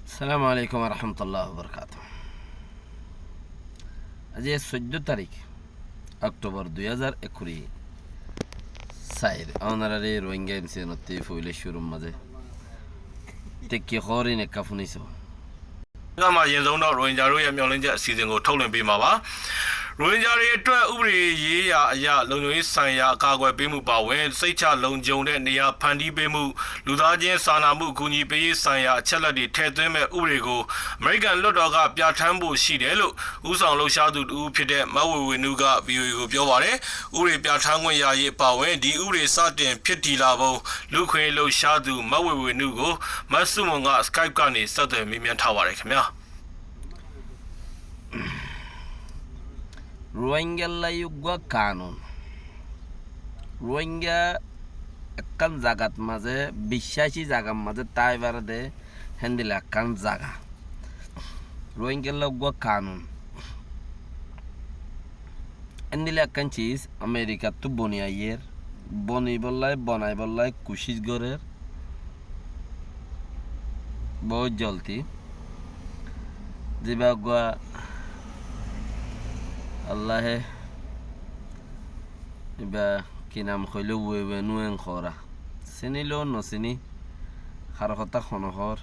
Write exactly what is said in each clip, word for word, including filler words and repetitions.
Assalamu alaikum wa rahmatullahi wa barakatuhu. Aijja soiddó tarík Októbor dui házar ekkuri sair. Ónarare Rohingya M C N ottú foila cúrur mazé te ki hoór, ín ekká fúniso. ကမ္ဘာ့ အရင်ဆုံးတော့ ရိုဟင်ဂျာတို့ရဲ့ မျှော်လင့်ချက် အစီအစဉ်ကို ထုတ်လွှင့်ပေးမှာပါ။ ရိုဟင်ဂျာတွေအတွက် ဥပဒေရေးရာအရ လုံခြုံရေးဆိုင်ရာ အကာအကွယ်ပေးမှု ပါဝင် စိတ်ချလုံခြုံတဲ့ နေရာဖန်တီးပေးမှု၊ လူသားချင်းစာနာမှု အကူအညီပေးရေးဆိုင်ရာ အချက်အလက်တွေ ထည့်သွင်းမဲ့ ဥပဒေကို အမေရိကန်လွှတ်တော်က ပြဋ္ဌာန်းဖို့ရှိတယ်လို့ ဦးဆောင်လှုပ်ရှားသူတစ်ဦးဖြစ်တဲ့ မဝေဝေနုက ဗွီအိုအေကို ပြောပါတယ်။ ဥပဒေပြဋ္ဌာန်းခွင့်ရရေး အပါအဝင် ဒီဥပဒေ စတင်ဖြစ်တည်လာပုံ လူ့အခွင့်အရေးလှုပ်ရှားသူ မဝေဝေနုကို မဆုမွန်က Skype ကနေ ဆက်သွယ်မေးမြန်းထားပါတယ်ခင်ဗျာ။ Rohingyalla uggwá kanun. Rohingya ekkán zagat mazé, biccaci zagat mazé tái farede, héndilla ekkán zaga. Rohingyalla uggwá kanun. Héndilla ekkán cis Amerikattú boni aiyér, bonibólla, bonaibólla kucíc gorér. Bout zoldi. Zibá uggwá Allahe ibá ki nam hoilé, Wewenu en hoóra. Sinilé no sini, har hotá hone hoór.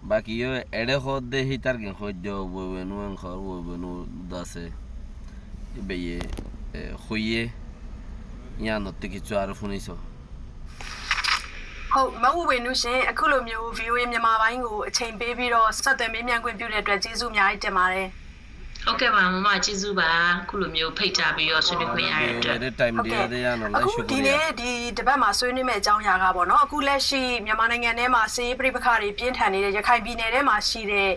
Baki yó eçé hoódde hítar gin hoóiddo, Wewenu en hoór, Wewenu dase. Ibáye, e, hoiyé, yíanottú kissú aró fúniso. ဟုတ်၊ မဝေဝေနုရှင်၊ အခုလိုမျိုး ဗွီအိုအေ မြန်မာပိုင်းကို အချိန်ပေးပြီးတော့ ဆက်သွယ်မေးမြန်းခွင့်ပြုတဲ့အတွက် ကျေးဇူးအများကြီးတင်ပါတယ်။ ဟုတ်ကဲ့ပါ၊ မမကျေးဇူးပါ၊ အခုလိုမျိုးဖိတ်ကြားပြီးတော့ ဆွေးနွေးခွင့်ရတဲ့အတွက်။ ဟုတ်ကဲ့၊ အခုဒီနေ့ ဒီတပတ်မှာ ဆွေးနွေးမယ့်အကြောင်းအရာကပေါ့နော်၊ အခုလက်ရှိ မြန်မာနိုင်ငံထဲမှာ စစ်ရေးပဋိပက္ခတွေ ပြင်းထန်နေတဲ့ ရခိုင်ပြည်နယ်ထဲမှာရှိတဲ့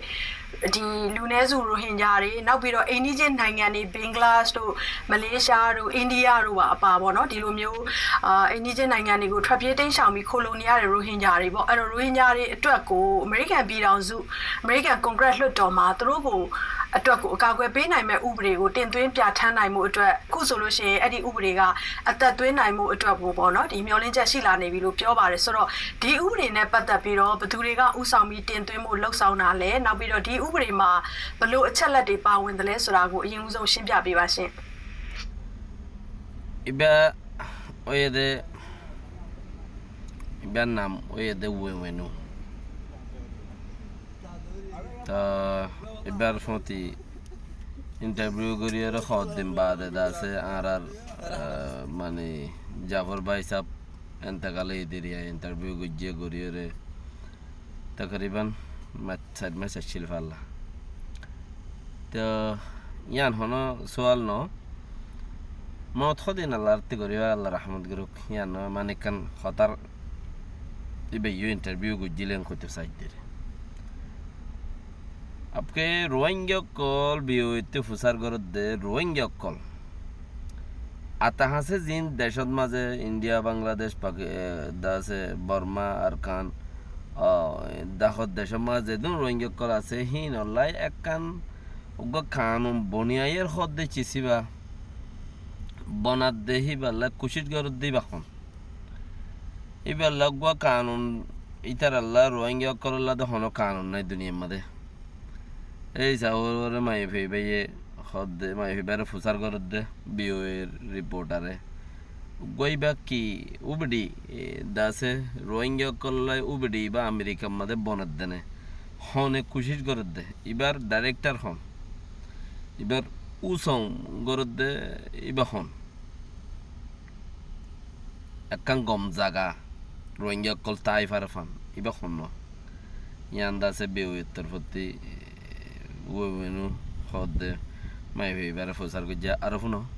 ဒီလူနည်းစု ရိုဟင်ဂျာတွေ၊ နောက်ပြီးတော့ အိမ်နီးချင်းနိုင်ငံတွေ၊ ဘင်္ဂလားဒေ့ရှ်တို့၊ မလေးရှားတို့၊ အိန္ဒိယတို့ပါ အပါပေါ့နော်၊ ဒီလိုမျိုး အာ၊ အိမ်နီးချင်းနိုင်ငံတွေကို ထွက်ပြေးတိမ်းရှောင်ပြီး ခိုလှုံနေရတဲ့ ရိုဟင်ဂျာတွေပေါ့။ အဲ့တော့ ရိုဟင်ဂျာတွေအတွက်ကို အမေရိကန်ပြည်ထောင်စု၊ အမေရိကန်ကွန်ကရက်လွှတ်တော်မှာ သူတို့ကို အတွက်ကို အကာအကွယ်ပေးနိုင်မဲ့ ဥပဒေကို တင်သွင်းပြဋ္ဌာန်းနိုင်မှုအတွက်၊ အခုဆိုလို့ရှိရင် အဲ့ဒီဥပဒေက အသက်သွင်းနိုင်မှုအတွက်ကိုပေါ့နော်၊ ဒီမျှော်လင့်ချက်ရှိလာနေပြီလို့ ပြောပါတယ်။ ဆိုတော့ ဒီဥပဒေနဲ့ပတ်သက်ပြီးတော့ ဘယ်သူတွေက ဦးဆောင်ပြီး တင်သွင်းဖို့ လုပ်ဆောင်တာလဲ၊ နောက်ပြီးတော့ ဒီဥပဒေမှာ ဘယ်လိုအချက်အလက်တွေ ပါဝင်သလဲဆိုတာကို အရင်ဦးဆုံး ရှင်းပြပေးပါရှင့်။ Ibá óiyede, ibár nam óiyede Wewenu. Toh ibár fúti interview goríyore hoddin baade dase añárar, ah, mani Jafor bái sáb entekal óiye de, interview goijjé goríyore takriban mac, sair mac accíl falla. Toh yían honó sual no. Moot hodin Allar atti goríba, Allah rahmot goruk, yían no, mani ekkán hotár ibáye yó interview goijjíl, en hoitó saidde. Apke Rohingya ókkol, V O A ttu fusár gorédde, Rohingya ókkol ata hañsé zin decót mazé, India, Bangladec, Paki-, e, dase Borma, Arkan, o, dahót decót mazé zedún Rohingya ókkol asé, híinollá ekkán uggwá kanun boni aiyér hoódde cis íba, bonadde híballá kucíc gorédde íba hon. Íballá uggwá kanun, ítarallá Rohingya ókkolollá de honó kanun nái duniyar mazé. Éi saur ore maiyafuwa ibáye hoódde, maiyafuwa ibáre fusár gorédde, V O A r reporter e. Uggwá ibá ki ubidi, e, dase Rohingya ókkolollá ubidi ibá Amerikar mazé bonedde né. Hone kucíc gorédde, ibár director hon. Ibár úsong gorédde, ibá hon. Ekkán gom zaga, Rohingya ókkol tái fare fán, ibá honnúa. Yían dase V O A r torfótti, e, Wewenu hoódde, maiyafuwa ibáre fusár goijjé, aró fúno.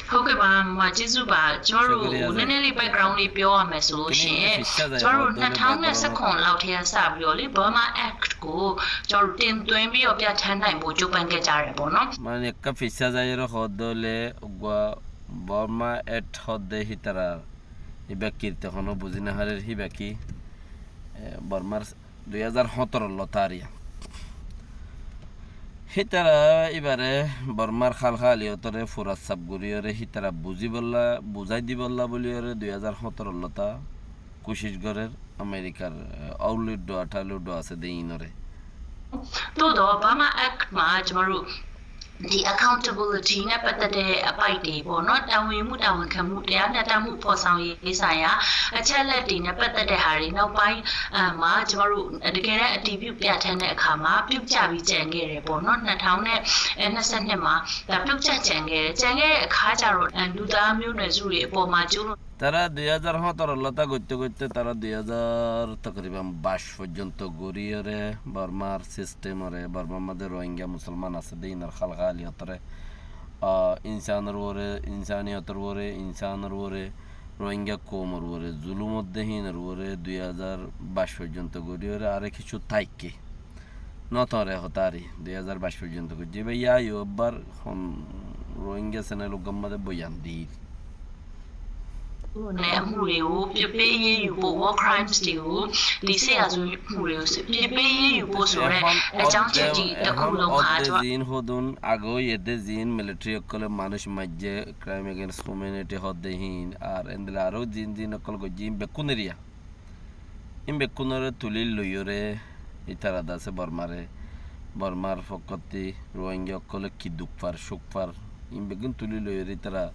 ဟုတ်ကဲ့ပါ၊ မမကျေးဇူးပါ။ ကျွန်တော်တို့ နည်းနည်းလေး background လေး ပြောရမယ်ဆိုလို့ရှိရင်၊ ကျွန်တော်တို့ နှစ်ထောင်နဲ့ဆယ့်ခုနစ် လောက်ထဲကစပြီးတော့လေ၊ Burma Act ကို ကျွန်တော်တို့ တင်သွင်းပြီးတော့ ပြဋ္ဌာန်းနိုင်ဖို့ ကြိုးပမ်းခဲ့ကြတယ်ပေါ့နော်။ Mani ekkán fissázaiyóre hoódde óile uggwá Burma Act hoódde hítara ibá kirte honó buzí nofarér, híba ki, e, Bormar dui házar hóñtoro lóta ariya. Hítara íbare Bormar hálhaliyotóre furassaf goríyore hítara buzíbolla, buzái dibolla bóliyore dui házar hóñtoro lóta kucíc gorér Amerikar, eh, óuloddúa, tháiloddúa asé dé iínoré. သို့သော် Burma Act မှာ ကျွန်တော်တို့ ဒီ accountability နဲ့ပတ်သက်တဲ့အပိုဒ်တွေပေါ့နော်၊ တာဝန်ယူမှု၊ တာဝန်ခံမှု၊ တရားမျှတမှုဖော်ဆောင်ရေးဆိုင်ရာအချက်အလက်တွေနဲ့ပတ်သက်တဲ့ဟာတွေ၊ နောက်ပိုင်း အာ၊ မှာ ကျွန်တော်တို့ တကယ်တမ်းအတည်ပြုပြဋ္ဌာန်းတဲ့အခါမှာ ပြုတ်ကျပြီးကျန်ခဲ့တယ်ပေါ့နော်။ နှစ်ထောင်နှစ်ဆယ့်နှစ်မှာ ဒါပြုတ်ကျကျန်ခဲ့တယ်။ ကျန်ခဲ့တဲ့အခါကျတော့ အဲ၊ လူသားမျိုးနွယ်စုတွေအပေါ်မှာကျူးလွန် Tará dui házar hóñtoro lóta goitté goitté tará dui házar tokriban baic foijjonto goríyoré Bormar sistemoré, Bormar mazé Rohingya musolman asé dé iínor hálka háliyotoré, ah, insanor uore, insaniyotor uore, insanor uore, Rohingya koumor uore zulum ódde híinor uore dui házar baic foijjonto goríyoré aró kissú táikke. Nótore hotá ari, dui házar baic foijjonto goijjé. Íba yá yó ebbar hon Rohingya senel uggwar mazé boyan dir. နဲ့ အမှုတွေကို ပြစ်ပေးအရေးယူဖို့၊ war crimes တွေကို ဒီစစ်ရာဇဝတ်မှုတွေကို ပြစ်ပေးအရေးယူဖို့ဆိုတဲ့အကြောင်းချက်ကြီးတစ်ခုလုံးဟာ ehón odde ziín hodún, age óiye dé ziín military ókkole manúic maijjé, crime against humanity hoó dé híin, ar endilla aró ziín ziín ókkol goijjé, híin bekkún eriya. Ín bekkúnoré tulí loiyóre ítara dase Bormaré, Bormar fokkótti Rohingya ókkolé ki duk far, cúk far, ín bekkún tulí loiyóre ítara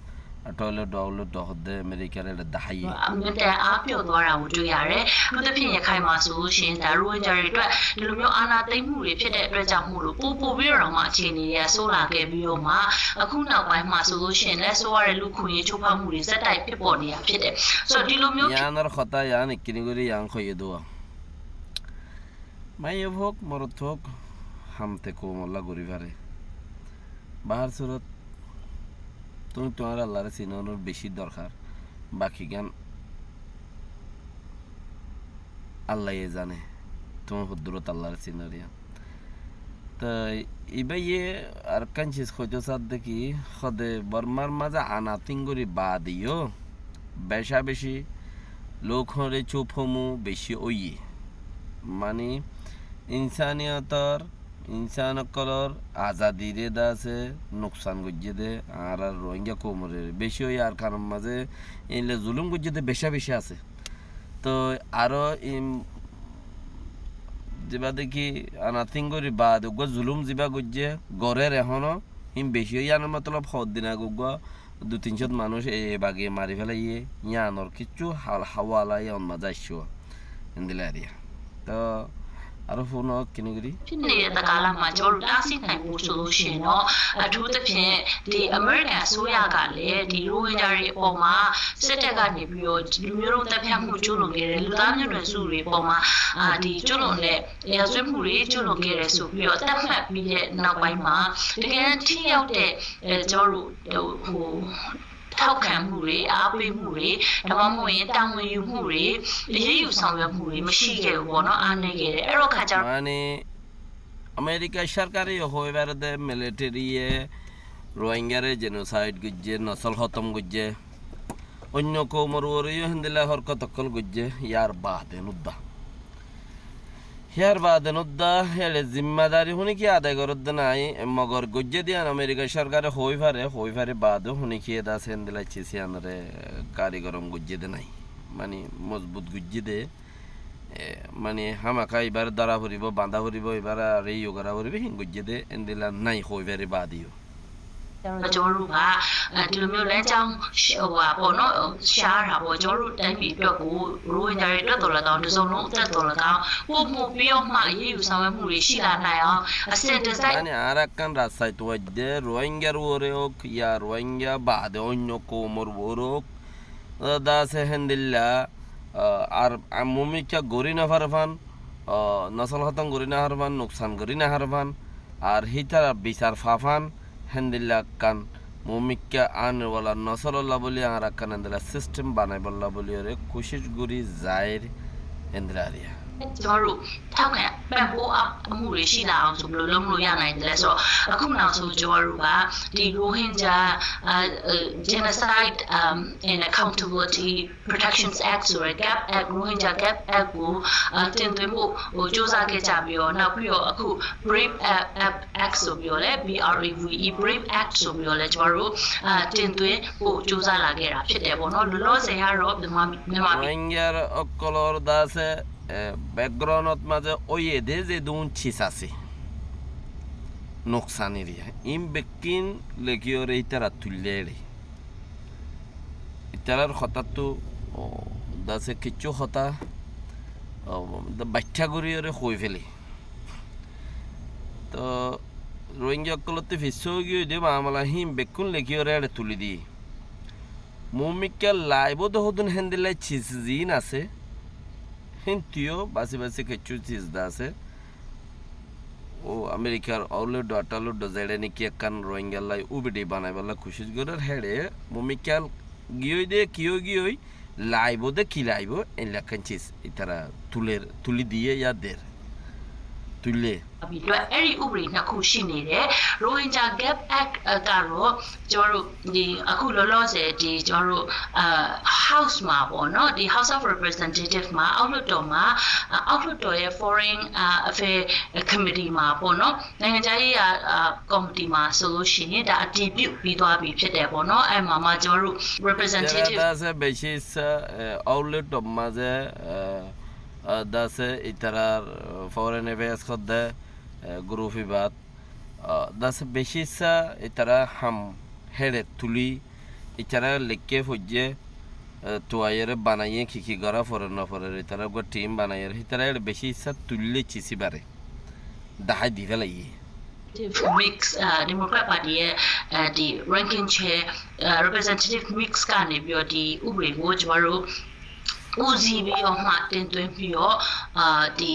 athóile dhoóle dhoódde Amerikaré eçe daháiye. အမြင့်တမ်းအားပျော့သွားတာကိုတွေ့ရတယ်။ အထူးသဖြင့်ရခိုင်မှာဆိုလို့ရှိရင် ဒါရိုဟင်ဂျာတွေအတွက်ဒီလိုမျိုးအာဏာသိမ်းမှုတွေဖြစ်တဲ့အတွက်ကြောင့်မို့လို့ ပိုပိုပြီးတော့မှအခြေအနေတွေကဆိုးလာခဲ့ပြီးတော့မှ အခုနောက်ပိုင်းမှာဆိုလို့ရှိရင်လည်း ဆိုးရတဲ့လူ့အခွင့်အရေးချိုးဖောက်မှုတွေဆက်တိုက်ဖြစ်ပေါ်နေတာဖြစ်တယ်။ So ဒီလိုမျိုး Yíanor hotá yían ekkíni gorí yían hoiyé dé. Maiya fuk, morot fuk, ham te koumolla gorí fare. Bahár surot, tuñí tuáñr Allaré sinónor bicí dorhar. Bakigán Allaye zane, tuñí hoddúrot Allaré sinór yían. Toi ibáye arekkán ciz hoitó sádde ki, hóde Bormar mazé anatín gorí baade yó becá-becí lók hoóñre cúfomu bicí óiye. Mani, insaniyotor, insán ókkolor azadiré dase nuksan goijjé dé, añárar Rohingya koumoré bicí óiye, Arkanor mazé eilla zulum goijjé dé becá-becí asé. Toi aró im, zibá deki anatín gorí baade uggúa zulum zibá goijjé, gorér ehóno, hín bicí óiye. Yíanor motolob hoddin age uggúa dui tin cót manúic e bage mari félaiyé, yíanor kissú hal hawala yían mazé aiccé. Endilla eriya. Toi aró fúno kini gorí. ဖြစ်နေတဲ့ကာလမှာ ကျွန်တော်တို့တားဆီးနိုင်ဖို့ဆိုလို့ရှိရင်တော့ အထူးသဖြင့် ဒီအမေရိကန်အစိုးရကလည်း ဒီရိုဟင်ဂျာတွေအပေါ်မှာ စစ်တပ်ကနေပြီးတော့ လူမျိုးတုံးသတ်ဖြတ်မှုကျူးလွန်ခဲ့တဲ့ လူသားမျိုးနွယ်စုတွေအပေါ်မှာ အာ၊ ဒီကျူးလွန်တဲ့ရာဇဝတ်မှုတွေကျူးလွန်ခဲ့တယ်ဆိုပြီးတော့ သတ်မှတ်ပြီးတဲ့နောက်ပိုင်းမှာ တကယ်တမ်းထိရောက်တဲ့ အဲ၊ ကျွန်တော်တို့ ဟို၊ ထောက်ခံမှုတွေ၊ အားပေးမှုတွေ၊ ဒါမှမဟုတ်ရင်တာဝန်ယူမှုတွေ၊ အရေးယူဆောင်ရွက်မှုတွေမရှိခဲ့ဘူးပေါ့နော်၊ အားနည်းခဲ့တယ်။ အဲ့တော့ခါကျတော့ Mani, Amerika sorkare yó hoói fare dé military ye Rohingyare genocide goijjé, nosol hótom goijjé. Oinno koumor uore yó héndilla horkot ókkol goijjé, yar baade nudda. Yar baade nudda, eçe zimmadari húnikiye adai gorédde nái, mogor goijjé dé yían Amerika sorkare hoói fare, hoói fare baade húnikiye dase héndilla ciz yíanore karigorom goijjé dé nái. Mani mozbut goijjé dé, e, mani hámaka ibáre dóra foribó, bañdá foribó, ibáre aró iyó gorá foribó, hín goijjé dé, héndilla nái hoói fare baade yó. ကျွန်တော်တို့က၊ အဲ၊ ဒီလိုမျိုးလမ်းကြောင်း၊ ဟိုဟာပေါ့နော်၊ ရှားတာပေါ့။ ကျွန်တော်တို့တိုင်းပြည်အတွက်ကို ရိုဟင်ဂျာတွေအတွက်သော်လည်းကောင်း၊ တစ်စုံလုံးအတွက်သော်လည်းကောင်း၊ ပိုမိုပြီးတော့မှအရေးယူဆောင်ရွက်မှုတွေရှိလာနိုင်အောင်၊ အဆင့်တစ်ဆင့် Mani añára ekkán rasta tuwaidde Rohingyar uore ók, ya Rohingya baade oinno koumor uore ók, dase héndilla, ah, ar, ar mumikká gorí nofarfán, ah, nosol hótom gorí nofarfán, nuksan gorí nofarfán, ar hítara bisar fafán, héndilla ekkán mumikká anewala nosololla bóli añára ekkán héndilla sistem banaibólla bóli ore kucíc gorí zair héndilla ariya. ကျွန်တော်တို့ထောက်ခံပံ့ပိုးအမှုတွေရှိလာအောင်ဆိုပြီးတော့လုပ်လို့ရနိုင်တယ်လဲဆိုတော့အခုနောက်ဆုံးကျွန်တော်တို့ကဒီ Rohingya အာအာ Genocide um, and Accountability Protections Act ဆိုတဲ့ GAP Act Rohingya GAP Act ကိုအာတင်သွင်းဖို့ဟိုစူးစမ်းခဲ့ကြပြီးတော့နောက်ပြီးတော့အခု Brave Act ဆိုပြီးတော့လဲ B R A V E Brave Act ဆိုပြီးတော့လဲကျွန်တော်တို့အာတင်သွင်းဖို့စူးစမ်းလာခဲ့တာဖြစ်တယ်ပေါ့နော်လောလောဆယ်ကတော့မြန်မာမြန်မာပြည် Rohingya အကလော်ဒါစေ E, background ot mazé óiye dé zedún sis asé, nuksan eriya. Ín bekkín lekíyore ítara tuillé ére. Ítarar hotáttu, o, dase kiccú hotá, o, da baiththá goríyore hoi féle. Toh, Rohingya ókkolótte fissá óigiyoi dé mamala hín bekkún lekíyore ére tuli diyé. Mumikká laibót hodún héndilla sis ziín asé, híntuyó basi basi kessú sis dá asé. Ó Amerikar óuloddo, athaloddo zeçé néki ekkán Rohingyallái ubidi banaibálla kucíc gorér, héçe mumikká giyói dé, kiyó giyói, laibóde ki laibó, éilla ekkán sis ítara tuler, tuli diyé yá der. Tuillé. ပြီးတော့အဲ့ဒီဥပဒေနှစ်ခုရှိနေတယ်။ Rohingya Gap Act အကတော့ကျွန်တော်တို့ဒီအခုလောလောဆယ်ဒီကျွန်တော်တို့အာ House မှာပေါ့နော်ဒီ House of Representative မှာအောက်လွှတ်တော်မှာအာအောက်လွှတ်တော်ရဲ့ Foreign အာ Affair Committee မှာပေါ့နော်နိုင်ငံခြားရေးရာအာကော်မတီမှာဆိုလို့ရှိရင်ဒါအတည်ပြုပြီးသွားပြီဖြစ်တယ်ပေါ့နော်အဲ့မှာမှကျွန်တော်တို့ representative Dase beci issá, e, óuloddo mazé, e, Ah, dase ítarar, ah, Foreign Affairs hoddé, eh, group ibát. Ah, dase beci issá ítara ham héçe tuli, ítara leikké foijjé, eh, tuaiyóre banaiyé ki ki gorá forer no forer, ítara uggúa team banaiyóre, ítara héçe beci issá tuillé sis ibáre. Dahái di félaiyé. Mix, ah, Democrat Party ရဲ့ ah, ဒီ ranking chair, ah, Representative Meeks ကနေပြီးတော့ဒီဥပဒေကိုကျွန်တော်တို့ဦးစီးပြီးတော့မှတင်သွင်းပြီးတော့အာဒီ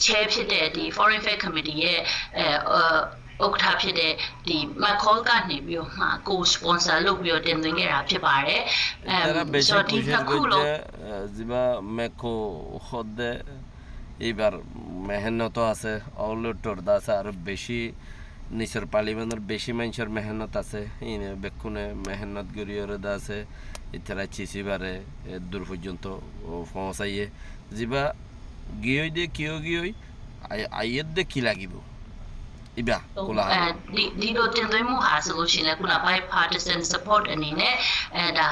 chair ဖြစ်တဲ့ဒီ Foreign Affairs Committee ရဲ့အဲအာဥက္ကဋ္ဌဖြစ်တဲ့ဒီ McCaul ကနေပြီးတော့မှ co-sponsor လုပ်ပြီးတော့တင်သွင်းခဲ့တာဖြစ်ပါတယ်။ အဲဆိုတော့ဒီနှစ်ခုလုံး Zibá McCaul hoddé íbar mehénnot asé, óuloddo dase aró beci Nisor parliament or beci maincór mehénnot asé, íne bekkúne mehénnot goríyore dase, ítara sis ibáre, e, dur foijjonto, o, foóñsaiyé. Zibá giyói de, kiyó giyói, ai-, aiyér de ki lagibó? Ibá, kula. ဒီလိုတင်သွင်းမှုဟာဆိုလို့ရှိရင်လည်းခုန bipartisan support အနေနဲ့အဲဒါ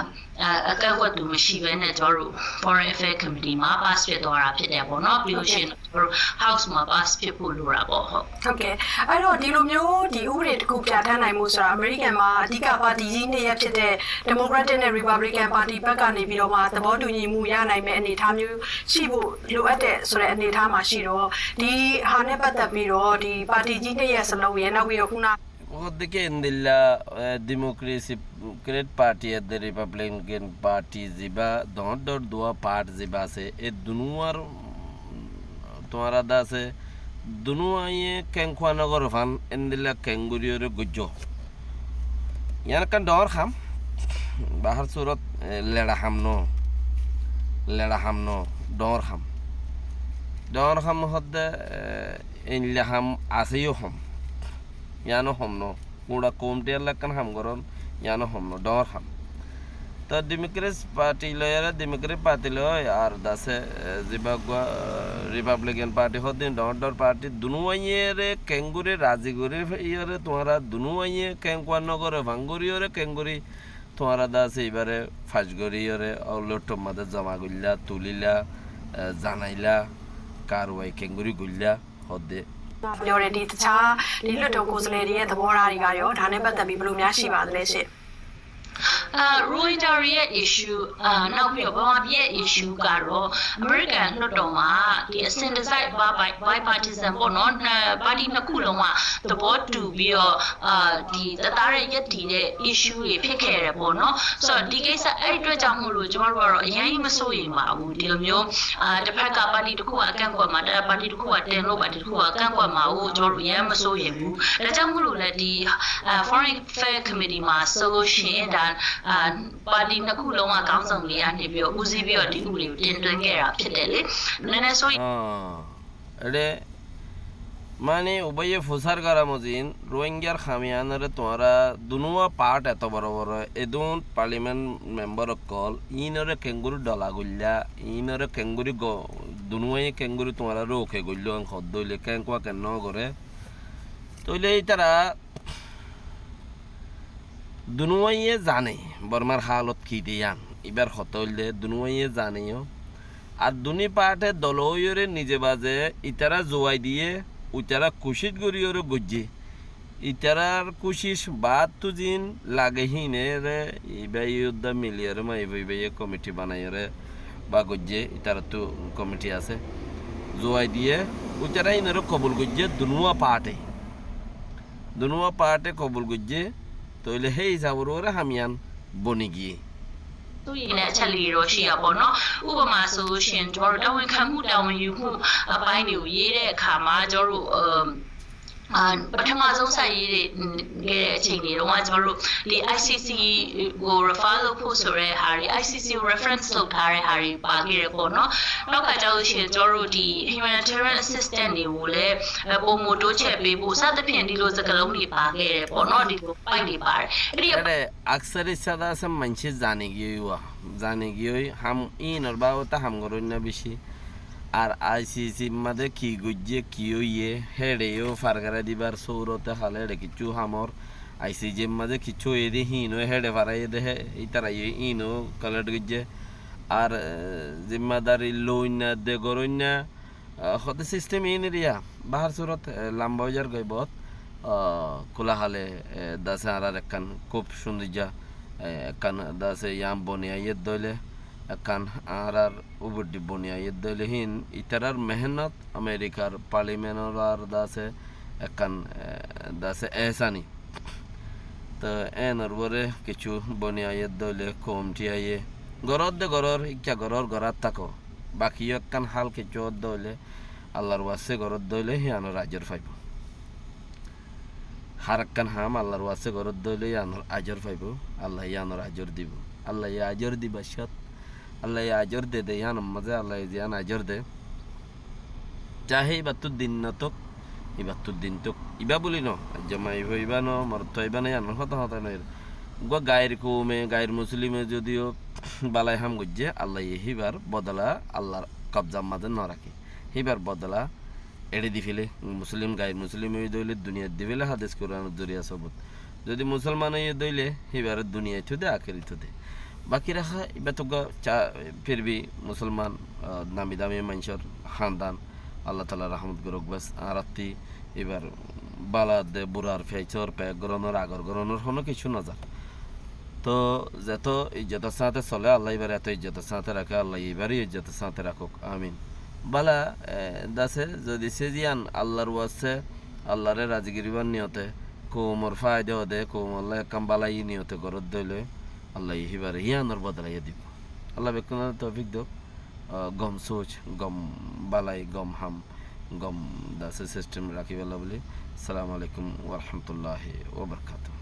အကန့်အကွက်သူမရှိဘဲနဲ့ကျွန်တော်တို့ Foreign Affairs Committee မှာ pass ဖြစ်သွားတာဖြစ်တယ်ပေါ့နော်ပြီးလို့ရှိရင်ကျွန်တော်တို့ House မှာ pass ဖြစ်ဖို့လိုတာပေါ့ဟုတ် ဟုတ်ကဲ့အဲ့တော့ဒီလိုမျိုးဒီဥပဒေတစ်ခုပြဋ္ဌာန်းနိုင်မှုဆိုတာအမေရိကန်မှာအဓိကပါတီကြီးနှစ်ရပ်ဖြစ်တဲ့ Democratic နဲ့ Republican ပါတီဘက်ကနေပြီးတော့မှသဘောတူညီမှုရနိုင်မဲ့အနေအထားမျိုးရှိဖို့လိုအပ်တဲ့ဆိုတဲ့အနေအထားမှာရှိတော့ဒီဟာနဲ့ပတ်သက်ပြီးတော့ဒီပါတီကြီးနှစ်ရပ်စလုံးရဲ့နောက်ပြီးတော့ခုန Hoddé ki endilla, e, Democratic Party edde Republican Party zibá, doóñr doóñr duwá part zibá asé, e dunúwar, mm, tuáñra de asé, dunúwaye keénkuwa nogoré fán, endilla keéngoríyore goijjó. Yián ekkán doóñr ham, bahár surot, e, leça ham no, leça ham no, doóñr ham. Doóñr ham hoddé, e, endilla ham asé yó hom. Yiáno hom no. Gura koumti ella ekkán ham goron, yiáno hom no, doóñr ham. Toh Democratic Party loiyóre, Democratic Party loi ar dase, e, zibá uggúa, e, Republican Party hoddé doóñr doóñr party, dunúwaiyóre keéngorí razi gorí iyóre tuáñra dunúwaiye keénkuwa nogoré fán goríyóre keéngorí tuáñra dase ibáre fac goríyóre, o, lottor mazé zoma goillá, tulíla, e, zanailá, karwai keéngorí goillá. ဟုတ်တယ်။ ပြောတယ်ဒီတခြားဒီလွှတ်တော်ကိုယ်စားလှယ်တွေရဲ့သဘောထားတွေကရောဒါနဲ့ပတ်သက်ပြီးဘယ်လိုများရှိပါသလဲရှင်။ အာရိုဟင်ဂျာတွေရဲ့ issue အာနောက်ပြီးတော့ဗမာပြည်ရဲ့ issue ကတော့အမေရိကန်လွှတ်တော်မှာဒီအစဉ်တစိုက် bi- bi- bipartisan ပေါ့နော်နှစ်ပါတီနှစ်ခုလုံးကသဘောတူပြီးတော့အာဒီတသားတည်းရပ်တည်တဲ့ issue တွေဖြစ်ခဲ့တယ်ပေါ့နော်ဆိုတော့ဒီကိစ္စအဲ့အတွက်ကြောင့်မို့လို့ကျမတို့ကတော့အရင်မစိုးရိမ်ပါဘူးဒီလိုမျိုး အာတစ်ဖက်ကပါတီတစ်ခုကအကန့်ကွက်မှာတစ်ပါတီတစ်ခုကတင်လို့ပါတီတစ်ခုကအကန့်ကွက်မှာကိုကျွန်တော်တို့အရင်မစိုးရိမ်ဘူးဒါကြောင့်မို့လို့လည်းဒီအာ Foreign Affairs Committee မှာဆိုလို့ရှိရင်ဒါ အာ၊ ပါတီနှစ်ခုလုံးက ခေါင်းဆောင်တွေကနေပြီးတော့ ဦးစီးပြီးတော့ ဒီဥပဒေကို တင်သွင်းခဲ့တာ ဖြစ်တယ်လေ။ နည်းနည်းစိုးရိမ် Eçé, mani, ubáye fusár gorá mozin, Ruáingar ham iánore tuáñra dunúa part eto boro boro, edún parliament member ókkol, iínore keéngorí dhola goillá, iínore keéngorí go-, dunúaye keéngorí tuáñra roke goilló, en hoddé óile keéngoa keén nógoré. Tóile ítara dunúaye zane Bormar hálot ki de yían. Íbar hotá óilde dunúaye zane yó. Ar duní parte dol óiyoré nize baze ítara zuwai diyé, uitara kucíc goríyoré goijjé. Ítarar kucíc baáttu zin lage híinoré ibáye uddá miliyoré maibói ibáye komiti banaiyoré ba goijjé, ítarattu komiti asé. Zuwai diyé, uitara híinoré kobul goijjé dunúa parte. Dunúa parte kobul goijjé, tóile hé isaboré ham ián boni giyé. စိုးရိမ်တဲ့အချက်လေးတွေတော့ ရှိရပေါ့နော်။ ဥပမာဆိုလို့ရှိရင် ကျွန်တော်တို့ တာဝန်ခံမှု တာဝန်ယူမှုအပိုင်းတွေကို ရေးတဲ့အခါမှာ ကျွန်တော်တို့ အမ်၊ အာ၊ ပထမဆုံး စရေးတဲ့ အမ်၊ ခဲ့တဲ့အချိန်တွေတုန်းက ကျွန်တော်တို့ ဒီ ICC ကို refer လုပ်ဖို့ဆိုတဲ့ဟာတွေ၊ ICC ကို reference လုပ်ထားတဲ့ဟာတွေ ပါခဲ့တယ်ပေါ့နော်။ နောက်တစ်ခါကျလို့ရှိရင် ကျွန်တော်တို့ ဒီ humanitarian assistance တွေကိုလည်း အဲ၊ ပိုမိုတိုးချဲ့ပေးဖို့ စသဖြင့် ဒီလိုစကားလုံးတွေ ပါခဲ့တယ်ပေါ့နော်။ ဒီလို point တွေပါတယ်။ အဲ့ဒီ Eçé, aksar issá de asé maincé zani giyói uá, zani giyói ham iínor babote ham goróinna beci. Ar ICC mazé ki goijjé, ki óiye, héçe yó fargara dibar sóurote hale héçe kiccú hamor, ICC mazé kiccú óiye de híin ó héçe faraiyé de hé, ítara yó híin ó collect goijjé. Ar, e, zimmadari loinna de goróinna, a, hoddé system iín eriya, bahár surot, e, lamba ói zargói boóut, a, kúla hale, e, dase añárar ekkán kúb cúndoijja, e, ekkán dase yián boni aiyér dóile, ekkán añárar uboddi boni aiyér dóile híin, ítarar mehénnot, Amerikar parliamentor dase ekkán, e, dase ehsani. Toi éenor uore kiccú boni aiyér dóile koum thíyaiyé. Gorór de gorór, ikká gorór, gorát táko. Baki yó ekkán hál kiccú ódde óile, Allar waste goródde óile híyanor ajor faibó. Hár ekkán ham Allar waste goródde óile híyanor ajor faibó. Allaye híyanor ajor dibó. Allaye ajor dibar cót, Allaye ajor de de híyanor mazé Allaye ziyán ajor de. Cahe íbattú din no tók, íbattú din tók. Ibá buli no, aijja maiyafua ibá no, morotfua ibá no, híyanor hotá hotá no. Uggúa gair koume, gair muslime zodi yó bálai ham goijjé, Allaye híbar bodola Allar kobzar mazé no raké. Híbar bodola eçé di féle, muslim, gair muslim óiye dóile duniyait di féle, hádis Kuranor zoriya sobut. Zodi musolman óiye dóile, híbare duniyait ó de, akérit ó de. Baki raká, ibá tó uggúa ca-, fir bhi musolman, ah, nami dami maincór hándan, Allah taala rahmot gorouk bes, añárattú ibar bála de, burar, feicór, pek gorónor, agor gorónor honó kiccú no zar. Tó zeto ijjotor sáñte sole, Allah ibare eto ijjotor sáñte raké, Allah ibare ijjotor sáñte rakouk. Amin. Bála, e, dase, zodi se ziyán Allar waste, Allare razi goribar niyote, koumor faida ode, koumolla ekkán bálai niyote goródde óile, Allaye híbare híyanor bodola yó dibó. Allah bekkúnore toufik douk, ah, gom soc, gom bálai, gom ham, gom dase system rakíballa buli. Assalamu alaikum wa rahmatullahi wa barakatuhu.